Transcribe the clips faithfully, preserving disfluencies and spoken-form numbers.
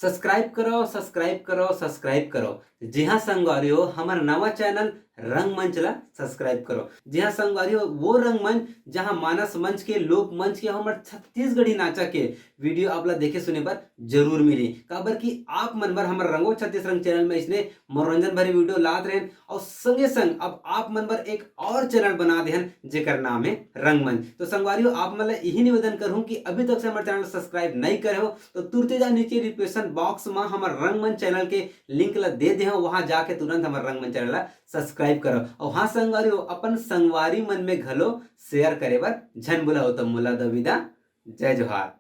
Subscribe करो, subscribe करो, subscribe करो। जी हाँ संगवारी हो, हमर नवा चैनल रंगमंच ला सब्सक्राइब करो। जी हाँ संगवारी हो, वो रंगमंच जहाँ मानस मंच के, लोक मंच के, हमर छत्तीसगढ़ी नाचा के वीडियो आप ला देखे सुने बर जरूर मिली। काबर कि आप मन बर हमर रंगो छत्तीस रंग चैनल में इसने मनोरंजन भरे वीडियो लात रहेन और संगे संग अब आप मन बर एक और चैनल बना देहन जेकर नाम है रंगमंच। तो संगवारी हो, आप मन ला यही निवेदन करहूँ कि अभी तक से हमर चैनल सब्सक्राइब नहीं करे हो तो तुरते जा नीचे डिस्क्रिप्शन बॉक्स में हमर रंगमंच चैनल के लिंक ला दे दे हूँ, वहां जाके तुरंत हमर रंगमंच चैनल ला सब्सक्राइब करो। और हाँ संगवारी हो, अपन संगवारी मन में घलो शेयर करे बर झन भुलाओ। तो मोला दो विदा, जय जोहार।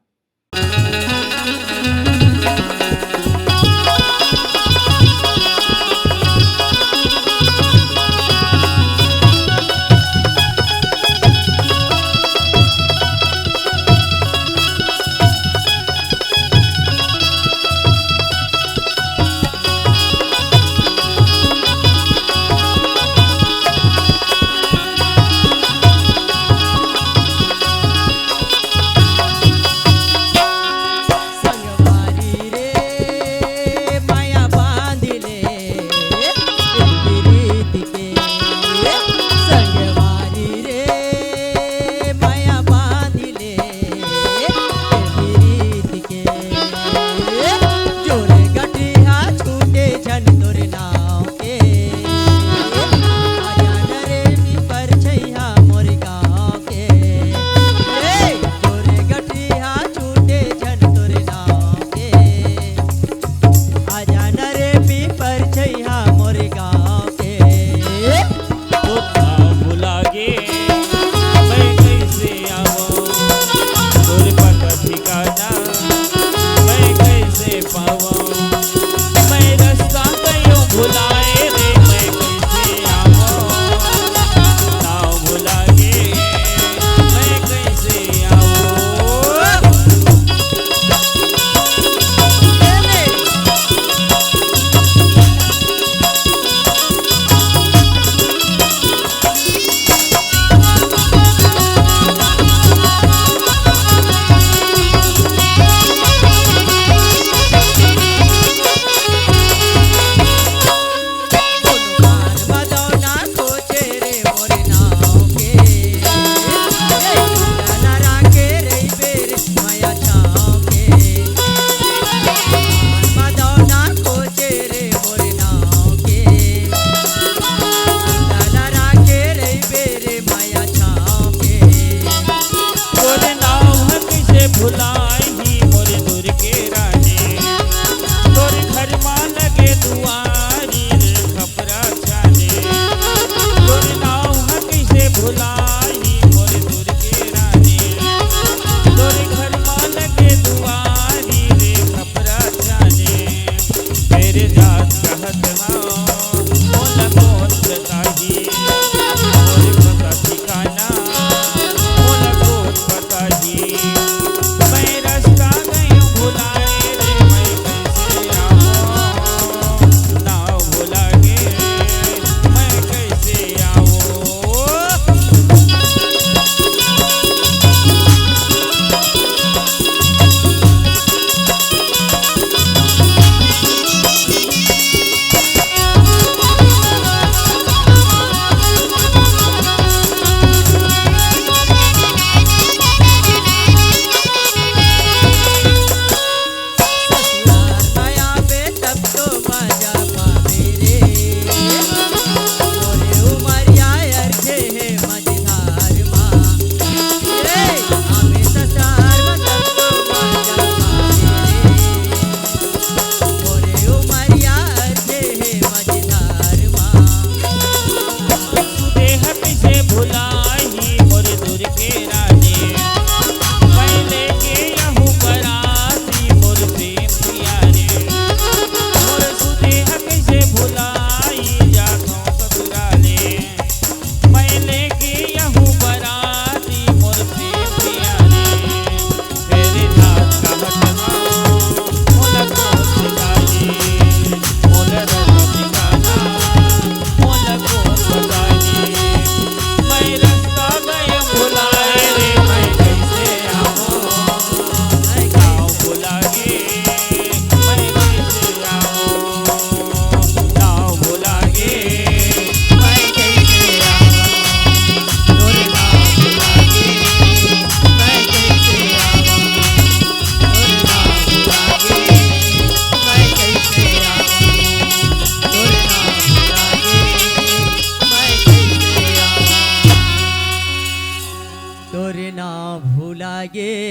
गे।